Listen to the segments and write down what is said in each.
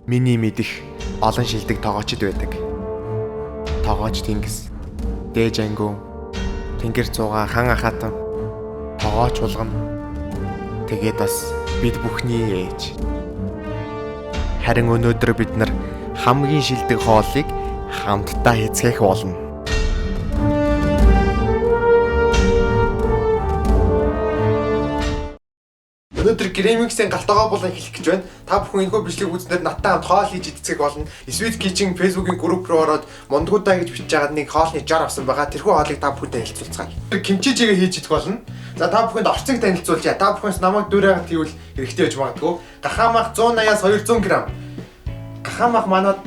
Миний мэдих олон шилдэг тогоочд байдаг. Тогооч Тэнгис, Дээжангүү, Тэнгэр цуугаа хан ахаатан, тогооч булган. Тэгээд бас бид бүхний ээж. Харин өнөөдөр бид нар хамгийн шилдэг хоолыг хамтдаа хийцгээх болно. Өнөөдөр Grimix-ийн галтгоо булан эхлэх гэж байна. Та бүхэн энэхүү бичлэг үзснээр надтай хамт хоол хийж идцгээх болно. Sweet Kitchen Facebook-ийн групп руу ороод мундгуудаа гэж бичиж байгаад нэг хоолны жар авсан байгаа. Тэрхүү хоолыг та бүхэнтэй хэлцүүлцгаая. Кимчи жигээ хийж идэх болно. За та бүхэнд орцыг танилцуулъя. Та бүхэнс намайг дүүрээгээ тийвэл хэрэгтэй байж магадгүй. Гахаамах 180-аас 200 г. Гахаамах манад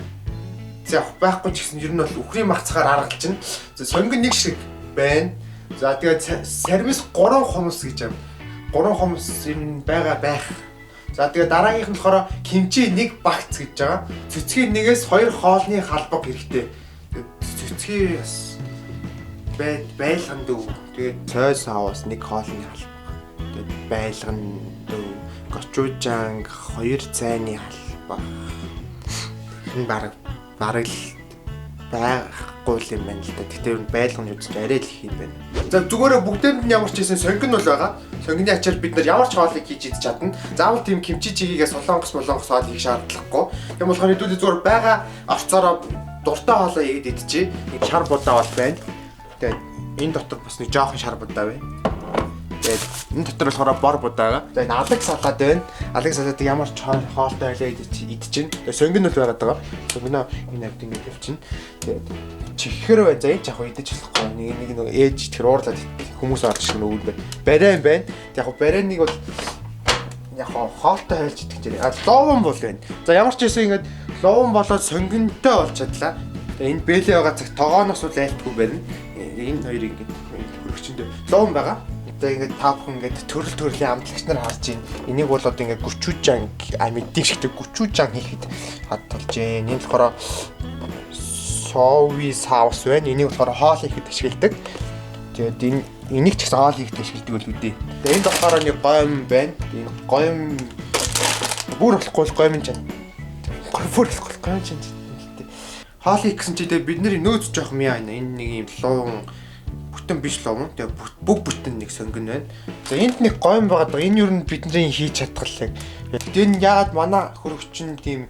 за явах байхгүй ч гэсэн ер нь бол үхрийн мах цагаар аргалж байна. За сонгон нэг шиг байна. За тэгээд сармис 3 хумс гэж юм. 3 хумс ер нь байгаа байх. За тэгээд дараагийнх нь болохоор кимчи 1 багц гэж байгаа. Цэцгийн 1-ээс 2 хоолны халбаг хэрэгтэй. Тэгээд цэцгийн бас байлган дөө. Тэгээд сой соус 1 хоолны халбаг. Тэгээд байлган дөө. Гочужанг 2 цайны халбаг. Энэ бараг л байхгүй юм байна л да. Гэхдээ ер нь байлган үзэж арай л их юм байна. За зүгээрээ бүгдээнд нь ямар ч хийсэн сонгон бол байгаа. Сонгоны ачаар бид нар ямар ч хоолыг хийж идэж чадна. Заавал тийм кимчи чигээгээ солонгос молонгос хоол хийх шаардлагагүй. Тийм болохоор хэдүүлээ зүгээр байгаа орцоороо дуртай хоолоо хийгээд идчихье. Нэг шар будаа бол байна. Тэгээд энэ дотор бас нэг жоохон шар будаа байна. Тэгээд энэ дотор болохоор бор будаа байгаа. За энэ алаг салаад байна. Алаг салаатыг ямар ч хоолтой байлаа идчихээн. Тэгээд сонгон бол байгаад байгаа. Сонгоно энэ авд ингэж явчихна. Тэгээд чихэр бай. За энэ ч яг идэж болохгүй. Нэг нэг ээж тэр уурлаад хүмүүс орж ирэх нь үүдэн. Барайн байна. Яг барайныг бол яг хоолтой хайлж идэх гэж байна. Ловон бол байна. За ямар ч байсан ингэж ловон болоод сонгонтой болж чадлаа. Тэгээд энэ бэлээ байгаа цаг тогооноос бол айлтгүй байна. Энэ хоёрыг ингэж хөрөгчөндөө ловон байгаа. Одоо ингээд та бүхэн ингээд төрөл төрлийн амтлагч нар харж байна. Энийг бол одоо ингээд гүчүүжан мэддэг шигтэй гүчүүжан хийхэд хадгалж байна. Энэ болохоор сови саус байна. Энийг болохоор хоол хийхэд ашигладаг. Тэгээд энэ энийг ч гэсэн хоол хийхэд ашигладаг үл үү. Тэгээд энд болохоор нэг гойм байна. Энэ гойм бүр болохгүй гойм чан. Бүр болохгүй гойм чан. Хоол хийх гэсэн чи тэгээд бидний нөөц жоох юм яа. Энэ нэг юм луун бүтэн биш ловон. Тэгээ бүх бүтэн нэг сонгон байна. За энд нэг гойм байгаа. Энэ юу н бидний хийж чадхал яг. Тэгээ энэ яагаад манай хөрөгчин тийм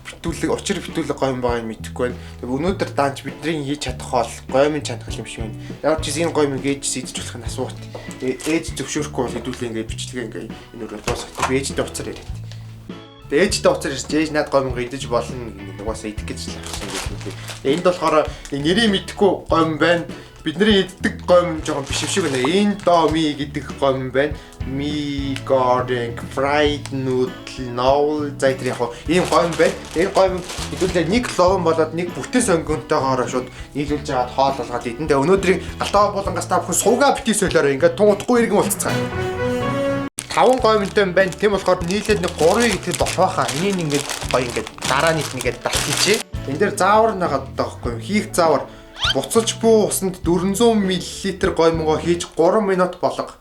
битүүлэг учир битүүлэг гойм байгааг мэдэхгүй байна. Тэгээ өнөөдөр даанч бидний хийж чадах хоол гоймын чанхал юм шиг байна. Ямар ч гэсэн энэ гоймыг ээж идэж болох нь асуут. Ээж зөвшөөрөхгүй бол хэдүүлээ ингээд бичлэгээ ингээд энэ өрөө дуусгах. Би ээжтэй уцаар яриад. Тэгээ ээжтэй уцаар ярьж ээж над гоймонго идэж болно гэнэ. Угаасаа идэх гэж л авсан гэх юм. Тэгээ энд болохоор нэрийг мэдэхгүй гойм байна. Бидний иддэг гойм жоохон биш юм шиг байна. Индоми гэдэг гойм байна. Mi garden fried noodle novel за тэр яг ийм гойм байна. Энэ гойм хэдүүлээ нэг ловон болоод нэг бүтэн сонгонтойгоор шууд нийлүүлж аваад хоол болгоод идэн. Тэгээ өнөөдрийн галтаа булангаас та бүхэн сувга битгий солиороо ингээд тун утахгүй иргэн болцгаая. 5 гоймонтой юм байна. Тийм болохоор нийлээд нэг 3-ыг идэхэд болох байхаа. Энийг ингээд гоё ингээд дараа нийт нэгээд далчижээ. Энэ дээр заавар нагаад байгаа байхгүй юу? Хийх заавар. Буцалж буй усанд 400 мл гоймонгоо хийж 3 минут болго.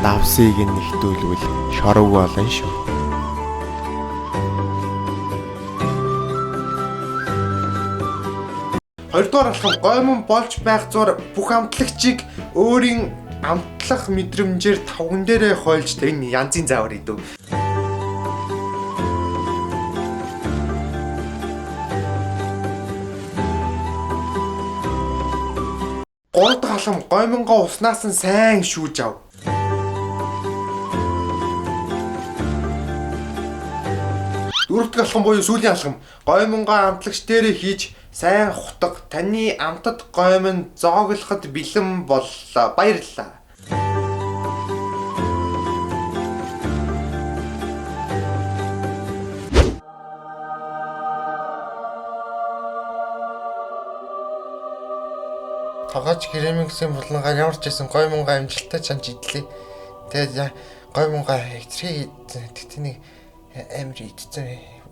Давсыг нь нэгтүүлвэл шорог болно шүү. Хоёрдугаар алхам гоймон болж байх зур бүх амтлагчийг өөрийн амтлах мэдрэмжээр тавган дээрээ хойлж энэ янзын заавар идэв. Гурав дахь алхам гоймонгоо уснаас нь сайн шүүж ав. Дөрөв дэх алхам буюу сүүлийн алхам гоймонгоо амтлагч дээрээ хийж сайн хутга. Таны амтад гоймон зооглоход бэлэн боллоо. Баярлалаа. Тогооч Grimix-ийн булангаар ямар ч байсан гоймонгоо амжилттай чанж идлээ. Тэгээд гоймонгоо хэцрээ тэгтээ нэг амар идсэн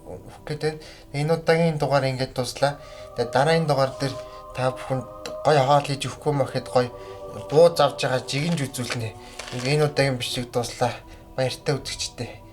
өгөх гээд байна. Энэ удаагийн дугаар ингээд дуслаа. Тэгээд дараагийн дугаар дээр та бүхэнд гоё хоол хийж өгөхгүй мө гэхэд гоё Буу завж байгаа жигэнж үзүүлнэ. Энэ удаагийн бичлэг дууслаа. Баяртай үзэгчдээ.